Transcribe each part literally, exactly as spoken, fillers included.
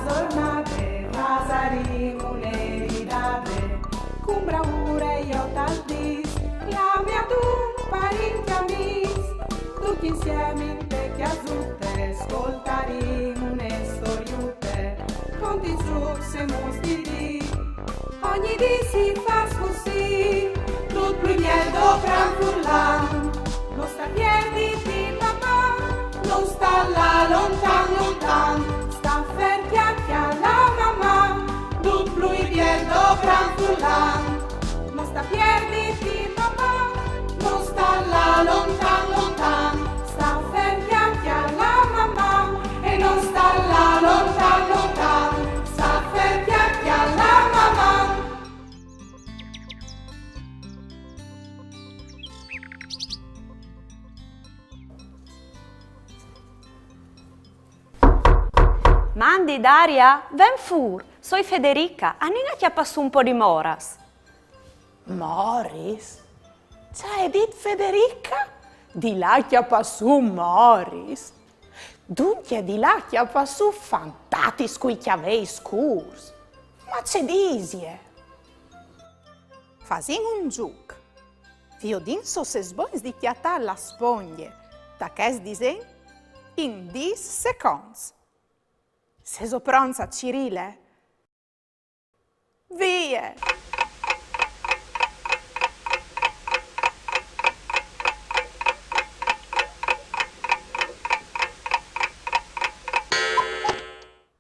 Tornade, fasarìn une ridade, cun braure jo tal dis, clame adun parint e amis, ducj insiemi inte cjasute, scoltarìn une storiute, conti, zucs e mustiris. Ogni dì si fâs cussì, dut plui biel doprant furlan. No sta pierditi, papà, no sta lâ lontan, lontan, sta fer cjale a la mamà, dut plui biel doprant furlan. No sta pierditi, papà, no sta lâ lontan, lontan, sta fer cjale a la mamà, e no sta lâ lontan, lontan, sta fer cjale a la mamà. Mandi, Daria, ven fûr, soi Federica, anìn a cjapâ sù un pôc di moras. Moris? Ce à dit Federica? Di lâ a cjapâ sù moris? Duncje di lâ a cjapâ sù fantatis cui cjavei scûrs? Ma ce disie? Fasìn un zûc. Viodìn se o sês bogns di cjatâ la spongje ta chest disen in dîs seconts. Sêso pronts a cirîle? Vie!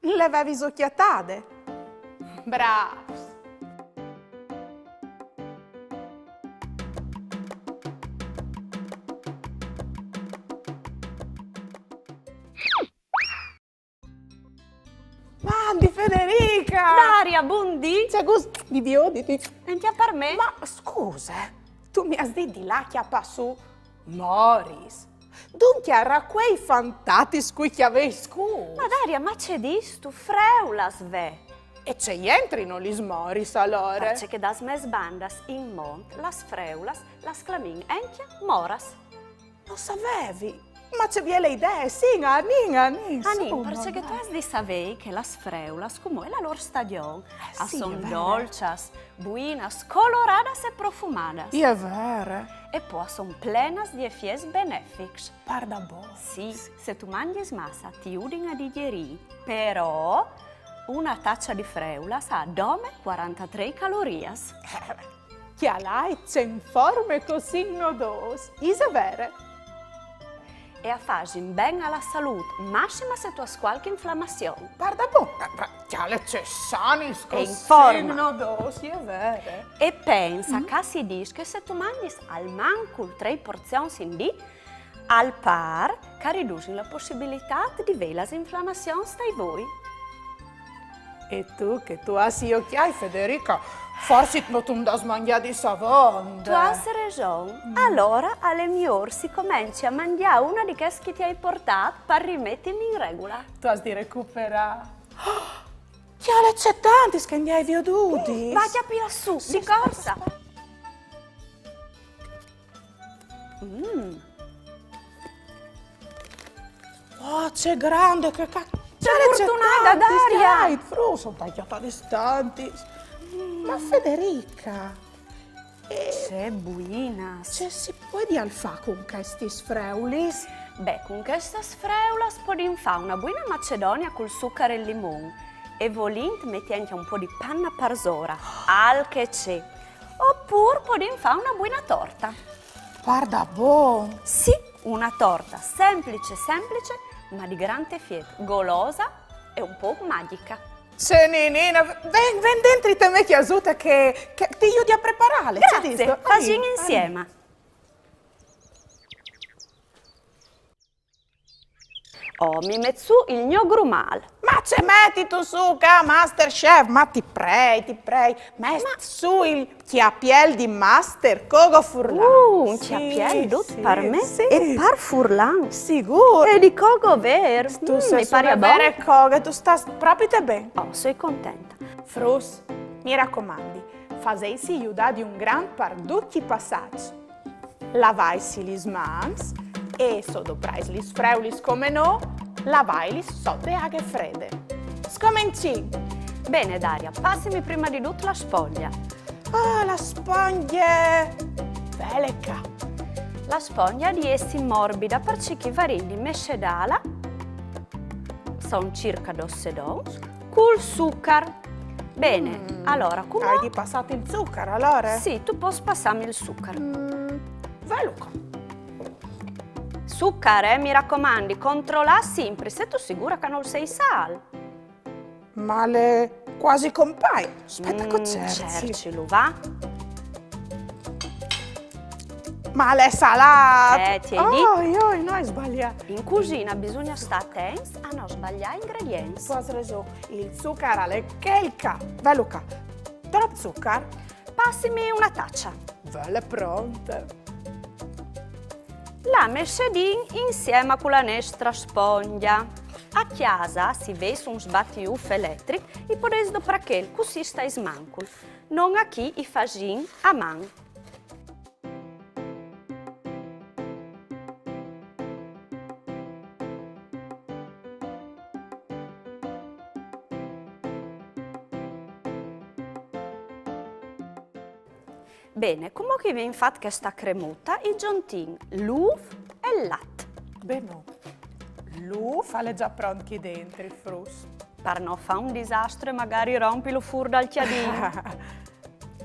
Le vêso cjatade? Brâfs! Mandi, Federica! Daria, bundì! Ce gust di vioditi! Ancje par me! Ma scuse, tu mi âs dit di lâ a cjapâ sù moris. Duncje a racuei fantatis cui cjavei scûrs. Ma Daria, ma ce distu? Freulas, ve! E ce jentrino lis moris alore? Parcè che das mês bandas in mont las freulas las clamìn ancje moras. No savevi. Ma ce biele idee, sì, anìn, anìn, anìn, insome, parcè che tu âs di savei che las freulas, cumò a è la lôr stagjon, a son dolças, buinas, coloradas e profumadas. E je vere. E po a son plenas di efiets benefics. Pardabon? Sì, se tu mangjis massa ti judin a digjerî, però una taça di freulas a à dome cuarantatrê calorias. Cjalait ce in forme che o sin nô dôs, ise vere? E a fasin ben a la salût, massima se tu âs cualchi inflamazion. Pardabon, ma, ma cjale ce sanis che o sin nô dôs, ise vere? E pensa che si dîs che se tu mangjis almancul trê porzions in dì, al pâr che a ridusin la pussibilitât di vê las inflamazions tai voi. E tu, che tu âs i ocjâi, Federica, forsit no tu 'nd âs mangjadis avonde. Tu âs reson. Alore al è miôr se o comence a mangjâ une di chês che ti ai puartât par rimetimi in regule. Tu âs di recuperâ. Cjale ce tantis che 'nd ai viodudis. Va a cjapâlas sù, di corse. Mm. Oh, ce grande che ca-, ce fortunade, Daria! Fruts, o ai cjatadis tantis. Ma Federica, ce buinas! Ce si puedial fâ cun chestis freulis? Beh, cun chestas freulas podìn fâ une buine macedonie cul zucar e il limon. E volint meti ancje un pôc di pane parsore, alc e ce. Opûr podìn fâ une buine torte. Pardabon? Sì, une torte semplice, semplice, ma di grant efiet, golose e un pôc magjiche. Ce ninine, ven, ven dentri te mê cjasute che, che ti judi a preparâle. Graciis, fasìn insiemi. Oh, mi met sù il gno grumâl. Ma ce metistu sù ca, Masterchef? Ma ti prei, ti prei, met sù il cjapiel di Master Cogo Furlan. Uh, un cjapiel dut par me e par Furlan. Sigûr. E di cogo vêr. Tu sês une vere coghe, tu stâs propit ben. Oh, soi contente. Fruts, mi racomandi, faseitsi judâ di un grant par ducj i passaçs. Lavaitsi lis mans e, se o doprais lis freulis come nô, lavailis sot de aghe frede. Scomencìn. Bene, Daria, passimi prima di dut la spongja. Ah, la spongja! Vele ca. La spongja à di jessi morbida, parcè ch'i varìn di messedàla, son circa dôs sedons, cul zucar. Bene, mm, alora, cumò... Ai di passâ il zucar, alora? Sì, tu pôs passâmi il zucar. Mm, velu ca. Zucar, eh, mi racomandi, controlâ simpri, sêstu sigura ca nol sei sâl? Ma al è cuasi compagn. Speta che o cerci. Cercilu, va. Ma al è salât. Eh, ti ai dit. Oh, joi, no ai sbaliât. In cusina bisugna stâ atents a no sbaliâ ingredients. Tu âs reson, il zucar al è chel ca. Velu ca. Trop zucar? Passimi una tacia. Vele pronte. La messedìn insiemi cu la nestra spongja. A cjasa, s'i vês un sbatiuf eletric, i podês doprâ chel, cussì i stais mancul. Nô achì i fasìn a man. Bene, cumò ch'i vin fat chesta cremuta, i zontìn l'ûf e il lat. Bene. L'ûf al è za pront chi dentri, fruts. Par no fâ un disastri e magari rompilu fûr dal cjadin.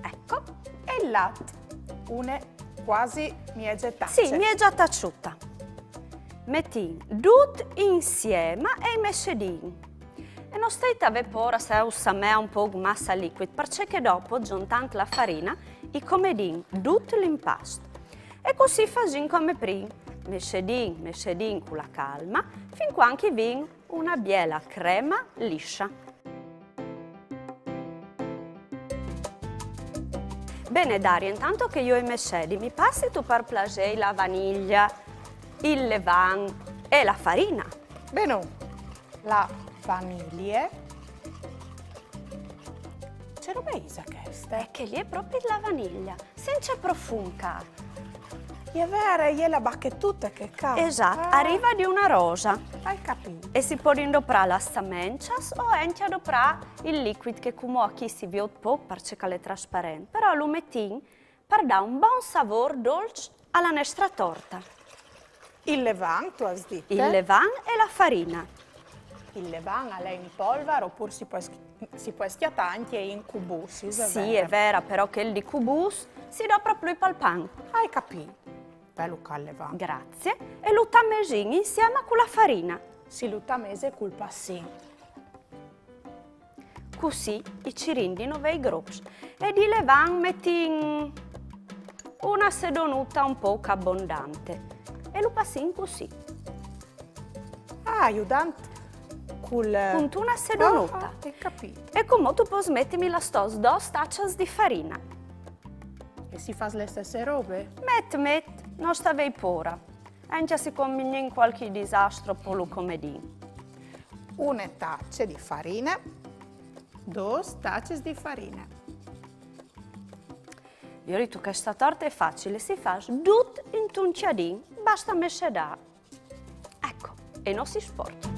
Ecco. E il lat, une cuasi mieze tace. Sì, mieza taciuta. Metìn dut insiemi e i messedìn. E no stait a vê pôra se us samea un pôc massa licuit, parcè che dopo, zontant la farina, i comedìn dut l'impast. E cussì fasìn come prin, messedìn, messedìn cu la calma, fin cuant ch'i vin una biela crema liscia. Bene, Daria, intant che jo i messedi, mi passistu par plasê la vaniglia, il levan e la farina? Bene, la vanilie. Ce robe ise cheste? Eh, chê li e je propit la vaniglia. Sint ce profum ca. E je vere, e je la bachetute che ca. Esat, ah, a rive di una rosa. Ai capît. E si pues indoprâ las samenças o encja doprâ il licuit che cumò achì si viôt pôc parcè che al è trasparent, però lu metìn par dâ un bon savôr dolç a la nestra torta. Il levan, tu âs dit? Il levan e la farina. Il levan al è in polvar, opûr si pues, si pues cjatâ ancje in cubus, ise vere? Sì, e je vere, però chel di cubus si dopra plui pal pan. Ai capît. Velu ca il levan. Grazie. E lu tamesìn insiemi cu la farina. Si lu tamese cul passin. Cussì i cirìn di no vê i grops. E di levan metìn una sedonuta un pôc abondante. E lu passìn cussì. Ah, judant cul... Cuntuna sedonuta. Ah, ai capît. E cumò tu pues metimi las tôs dôs tacias di farina. E si fâs la stesse robe? Met, met, no sta vê pôra. Encja se i combinìn cualchi disastri, po lu comedìn. Une tace di farine, dôs tacis di farine. Viodistu, chesta torta e je facile, si fâs dut intun cjadin, baste messedâ. Ecco, e no si sporche.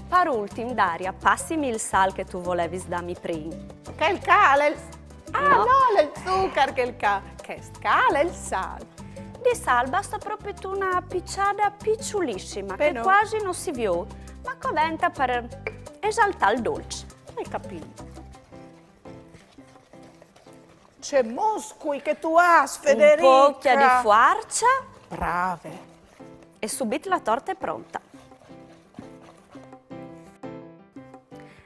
Par ultin, Daria, passimi il sâl che tu volevis dâmi prin. Chel ca al è il... Ah, no, al è il zucar chel ca. Chest ca al è il sâl. Di sâl baste propit una picciada piçulissima, che cuasi no si viôt, ma covente par esaltâ il dolç. Ai capît. Ce muscui che tu âs, Federica! Un pôc di fuarce. Brave. E subit la torta e je pronta.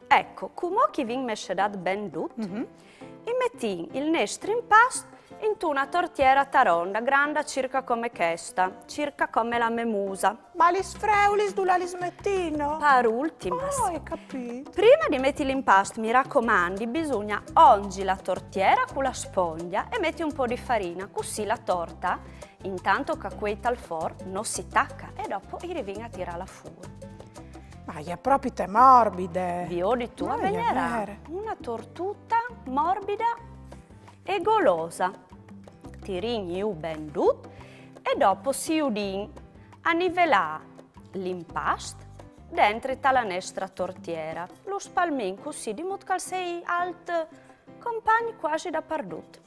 Ecco, cumò ch'i vin messedât ben dut, i metìn il nestri impast intuna tortiera taronda, granda circa come chesta, circa come la mê musa. Ma lis freulis dulà lis metìno? Par ultimas. Oh, ai capît. Prime di meti l'impast, mi racomandi, bisugna ongi la tortiera cu la spongia e meti un pôc di farina, cussì la torta, intant ch'a cuei tal for, no si taca e dopo i rivìn a tirâla fûr. Ma e je propit morbide. Viodistu, a vegnarà una tortuta morbida e golosa. Tirìn jù ben dut E dopo si judìn a nivelâ l'impast dentri ta la nestra tortiera, lu spalmìn cussì, di mût che al sei alt, compagn cuasi dapardut.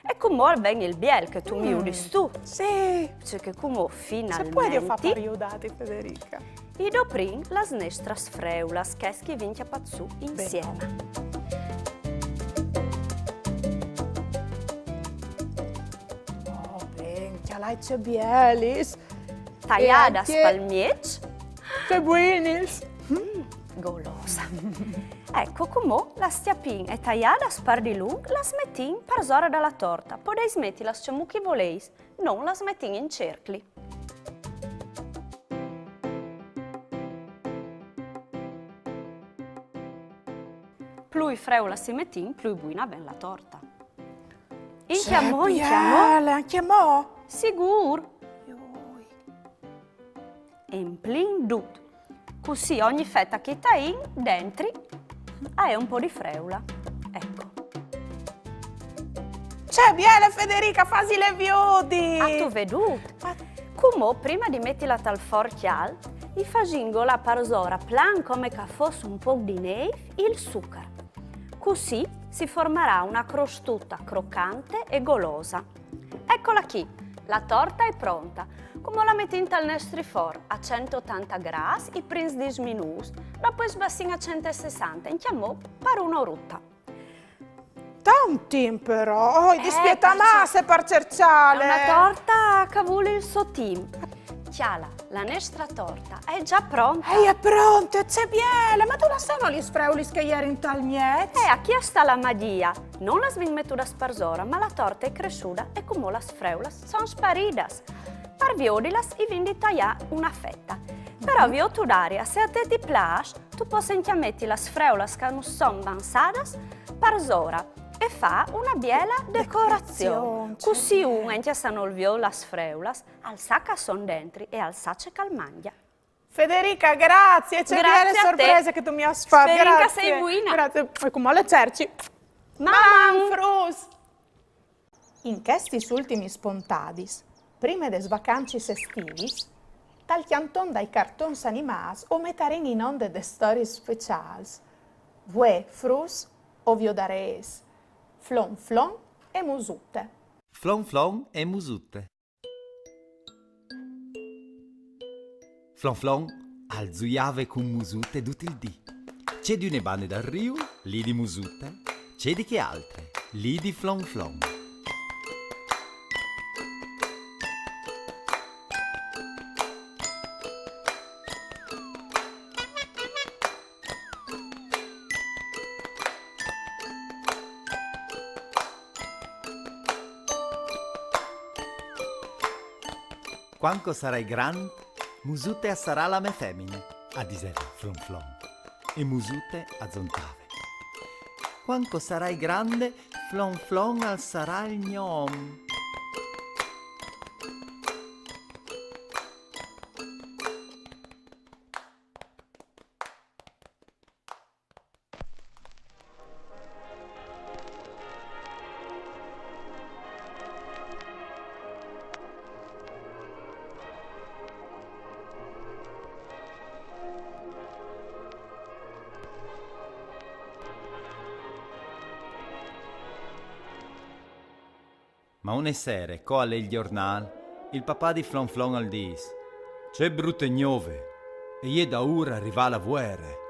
E cumò al ven il biel che tu mi judis tu. Sì. Cioè che cumò finalmenti... Se puedio fâ par judâti, Federica? I doprìn las nestras freulas, chês che i vin cjapât sù insiemi. Oh, ben, cjalait ce bielis. Taiadas pal mieç. Ce buinis. Mm, golosa. Eco, cumò las cjapìn e taiadas par dilunc las metìn parsora da la torta. Podês metilas cemût che i volês, nô las metìn in cercli. Plui freulas i metìn, plui buina ven la torta. Incjamò, incjamò. Biele, incjamò? Sigûr. Joi. E implìn dut. Cussì ogni feta che i taìn dentri e à un pôc di freula. Eco. Ce biele, Federica, fasile viodi! Âstu viodût? Ma cumò, prima di metila tal for cjalt, i fasìn golâ parsora, plan come che a fos un pôc di nêf, il zucar. Cussì si formarà una crostuta crocante e golosa. Ecola chi, la torta e je pronta. Cumò la metìn tal nestri for a cent e otanta grâts i prins dîs minûts, dopo i sbassìn a cent e sessanta, incjamò par una oruta. Tant timp però, oh, i dispieta masse par cerçâle. Eco, e je una torta che e vûl il so timp. Cjala, la nestra torta e je za pronta. E je pronta, ce biele! Ma dulà sono lis freulis che a jerin tal mieç? Eh, achì e sta la magjia. Nô las vin metudas parsora, ma la torta e je cressuda e cumò las freulas a son sparidas. Par viodilas i vin di taiâ una feta. Però, viôt tu, Daria, se a te ti plâs, tu pos ancje meti las freulas che a nus son vansadas parsora e fâ una biela decorazion. Decorazion, ce biel. Cussì un, ancje se nol viôt las freulas, al sa che a son dentri e al sa ce che al mangja. Federica, grazie, ce biele sorprese che tu mi âs fat. Grazie a te. Sperìn che e sei buina. Grazie. E cumò le cerci. Maman! Maman, fruts! In chestis ultimis pontadis, prime des vacancis estivis, tal cjanton dai cartons animâts o metarìn in onde des storiis speciâls. Vuê, fruts, o viodarês Flon Flon e Musute. Flon Flon e Musute. Flon Flon al zuiave cun Musute dut il dì. Ce di une bande dal riu, li di Musute, ce di chê altre, li di Flon Flon. Cuant che o sarai grant, Musute a sarà la mê femine, a diseve Flon Flon. E Musute a zontave: Cuant che o sarai grande, Flon Flon al sarà il gno om. Ma une sere, co al lei il gjornâl, il papà di Flon Flon al dîs: Ce brute gnove! E je daûr a rivâ la vuere!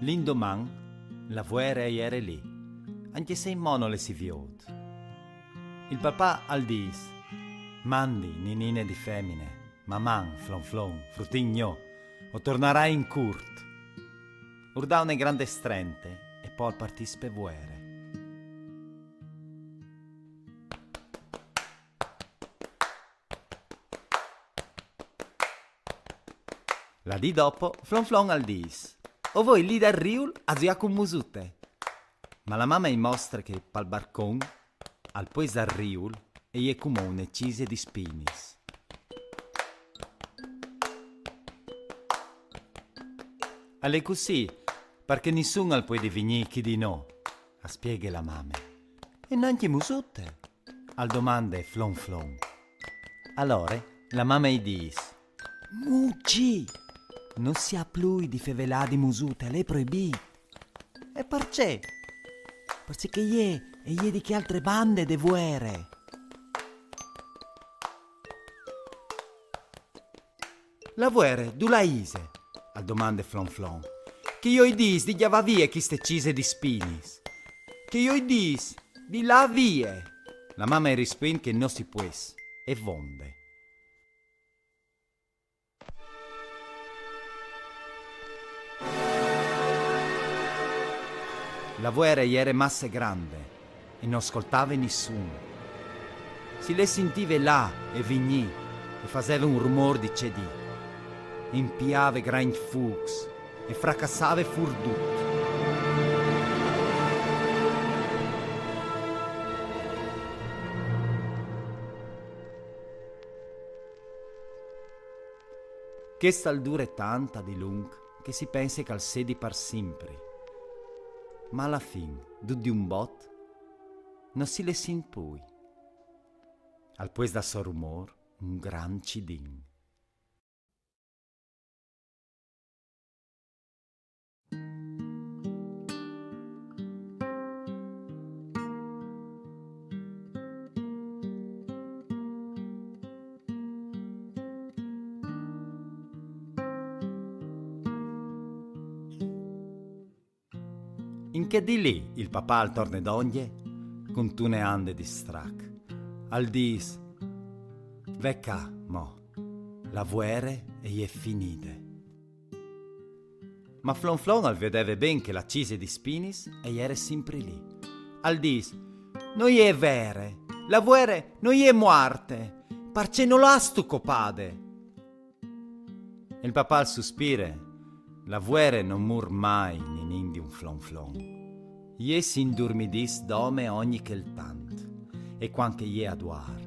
L'indoman la vuere e jere li, ancje se inmò no le si viôt. Il papà al dîs: Mandi, ninine di femine, maman, Flon Flon, frutin gno, o tornarai in curt. Ur dà une grande strente e po al partìs pe vuere. La dì dopo, Flon Flon al dîs: O voi li dal riul a zuiâ cun Musute. Ma la mame i mostre che pal barcon, al puest dal riul, e je cumò une cise di spinis. Al è cussì, parcè nissun al puedi vignî chi di nô, a spieghe la mame. E nancje Musute? Al domande Flon Flon. Alore la mame i dîs: Mucci! No si à plui di fevelâ di Musute, al è proibît. E parcè? Parcè che jê e je di chê altre bande de vuere. La vuere, dulà ise? Al domande Flon Flon. Che jo i dîs di gjavâ vie cheste cise di spinis. Che jo i dîs di lâ vie. La mame i rispuint che no si pues, e vonde. La vuere e jere masse grande e no scoltave nissun. Si le sintive lâ e vignî e faseve un rumôr di cedî. E impiave grancj fûcs e fracassave fûr dut. Chest al dure tant a dilunc che si pense che al sedi par simpri. Ma a la fin, dut di un bot, no si le sint plui. Al puest dal so rumôr, un grant cidin. In chê dì li il papà al torne dongje cuntune ande di strac. Al dîs: Ve ca, mo, la vuere e je finide. Ma Flon Flon al viodeve ben che la cise di spinis e jere simpri li. Al dîs: No je vere, la vuere no je muarte, parcè no la âstu copade? E il papà al suspire: La vuere no mûr mai ninin di un Flon Flon. Jê si indurmidìs dome ogni chel tant, e cuant che jê e duar,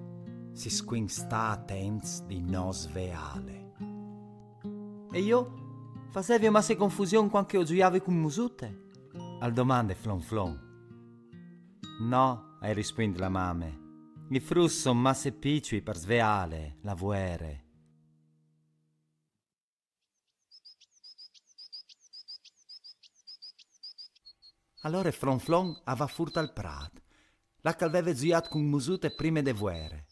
si scuen stâ atents di no sveâle. E jo? Fasevio masse confusion cuant che o zuiave cun Musute? Al domande Flon Flon. No, e rispuint la mame. I fruts son masse piçui par sveâle, la vuere. Alore Flon Flon al va fûr tal prât, là che al veve zuiât cun Musute prime de vuere.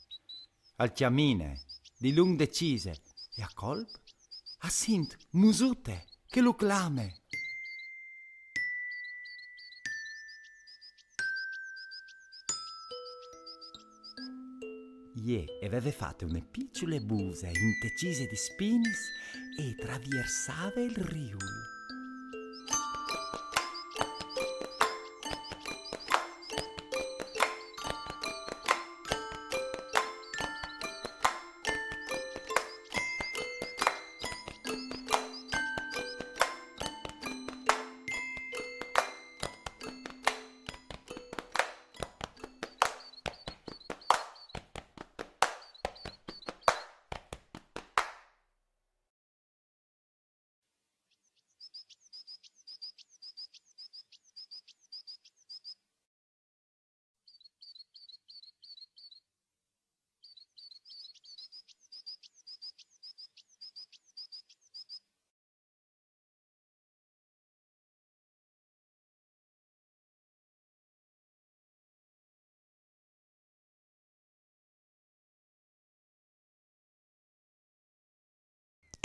Al cjamine, dilunc de cise, e a colp al sint Musute che lu clame. Jê e veve fate une piçule buse inte cise di spinis e e traviersave il riul.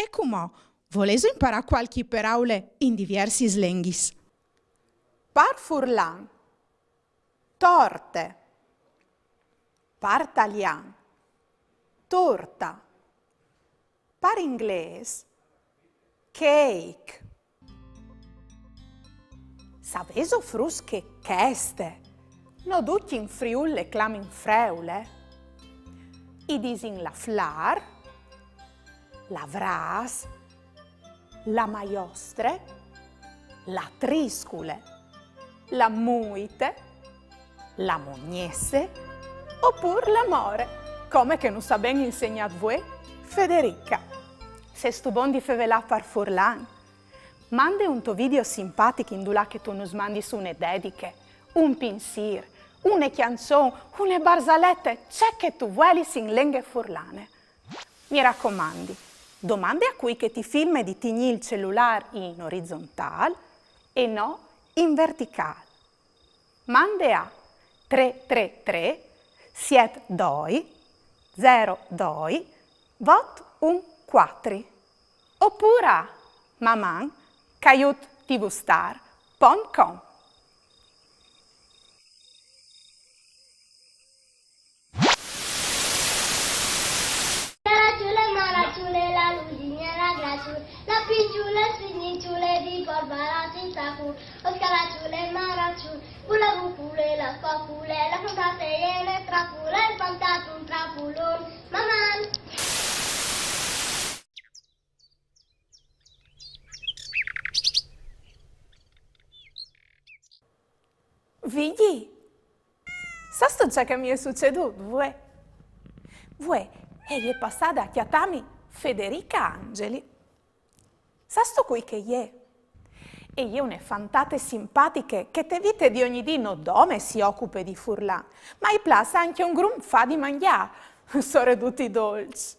E cumò, volêso imparâ cualchi peraule in diviersis lenghis? Par furlan, torte. Par talian, torta. Par inglês, cake. Savêso fruts che cheste, no ducj in Friûl le clamin freule? I disin la flâr, la vrâs, la maiostre, la triscule, la muite, la mognesse, opûr la more, come che nus à ben insegnât vuê Federica. Sêstu bon di fevelâ par furlan? Mande un to video simpatic indulà che tu nus mandis une dediche, un pinsîr, une cjançon, une barzalete, ce che tu vuelis in lenghe furlane. Mi racomandi, domande a cui che ti filme di tignî il celulâr in orizontâl e no in verticâl. Mande a trê trê trê siet doi zero doi vot un cuatri opûr a maman caiut tvstar pont com. Caraciule, maraciule, la lusinha era graciule, la pinciule, spigninciule di Barbara Sintacul, o scaraciule, maraciule, cu la bucule, la spacule, la fruntate e le trapule, spantat un trapulon, maman! Vigji, sâstu ce che mi è sucedût vuê? Vuê e je passade a cjatâmi Federica Angeli. Sâstu cui che e je? E je une fantate simpatiche che te vite di ogni dì no dome si ocupe di furlan, ma i plâs ancje un grum fâ di mangjâ, soredut i dolçs.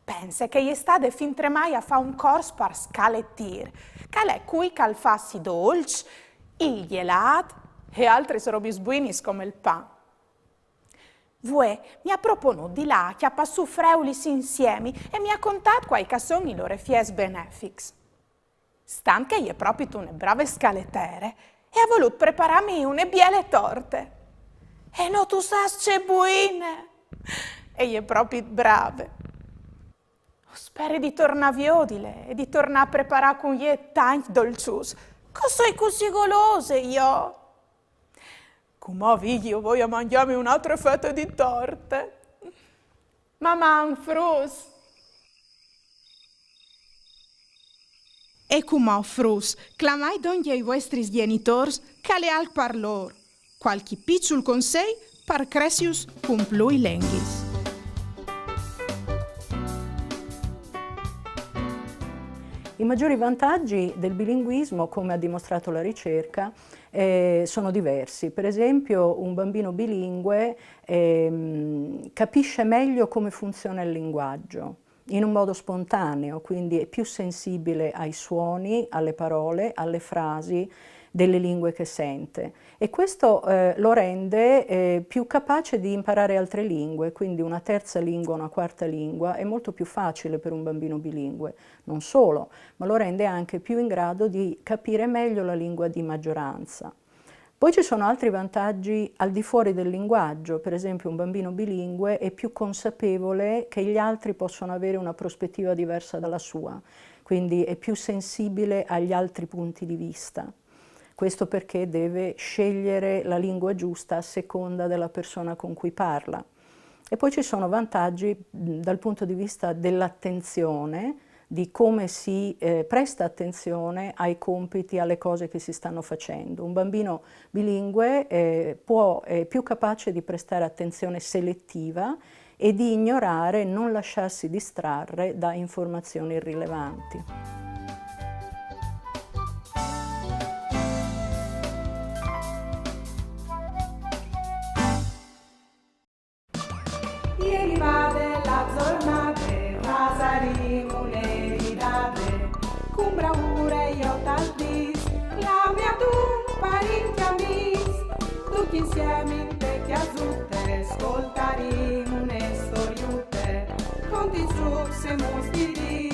Pense che e je stade fintremai a fâ un cors par scaletîr, che al è cui che al fâs i dolçs, il gjelât e altris robis buinis come il pan. Vuê mi à proponût di lâ a cjapâ sù freulis insiemi e mi à contât cuâi che a son i lôr efiets benefics. Stant che e je propit une brave scaletere, e à volût preparâmi une biele torte. E no tu sâs ce buine! E je propit brave. O speri di tornâ a viodile e di tornâ a preparâ cun jê tancj dolçuts, che o soi cussì golose jo! Cumò, Vigji, o voi a mangjâmi une altre fete di torte. Maman, fruts! E cumò, fruts, clamait dongje i vuestris gjenitôrs, che al è alc par lôr. Cualchi piçul consei par cressiju cun plui lenghis. I maggiori vantaggi del bilinguismo, come ha dimostrato la ricerca, eh, sono diversi. Per esempio, un bambino bilingue ehm, capisce meglio come funziona il linguaggio in un modo spontaneo, quindi è più sensibile ai suoni, alle parole, alle frasi delle lingue che sente, e questo eh, lo rende eh, più capace di imparare altre lingue, quindi una terza lingua, una quarta lingua è molto più facile per un bambino bilingue, non solo, ma lo rende anche più in grado di capire meglio la lingua di maggioranza. Poi ci sono altri vantaggi al di fuori del linguaggio, per esempio un bambino bilingue è più consapevole che gli altri possono avere una prospettiva diversa dalla sua, quindi è più sensibile agli altri punti di vista. Questo perché deve scegliere la lingua giusta a seconda della persona con cui parla. E poi ci sono vantaggi dal punto di vista dell'attenzione, di come si eh, presta attenzione ai compiti, alle cose che si stanno facendo. Un bambino bilingue eh, può, è più capace di prestare attenzione selettiva e di ignorare, non lasciarsi distrarre da informazioni irrilevanti. Insiemi in te cjasute scoltarìn une storiute, conti trucs e mostri.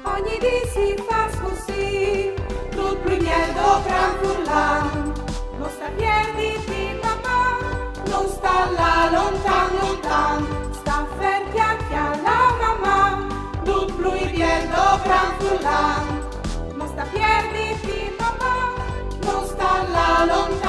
Ogni dì si fâs cussì, dut plui biel dopran furlan. No sta pierditi, mamà, no sta lâ lontan lontan. Sta fer cjache a la mamà, dut plui biel dopran furlan. No sta pierditi, mamà, no sta lâ lontan.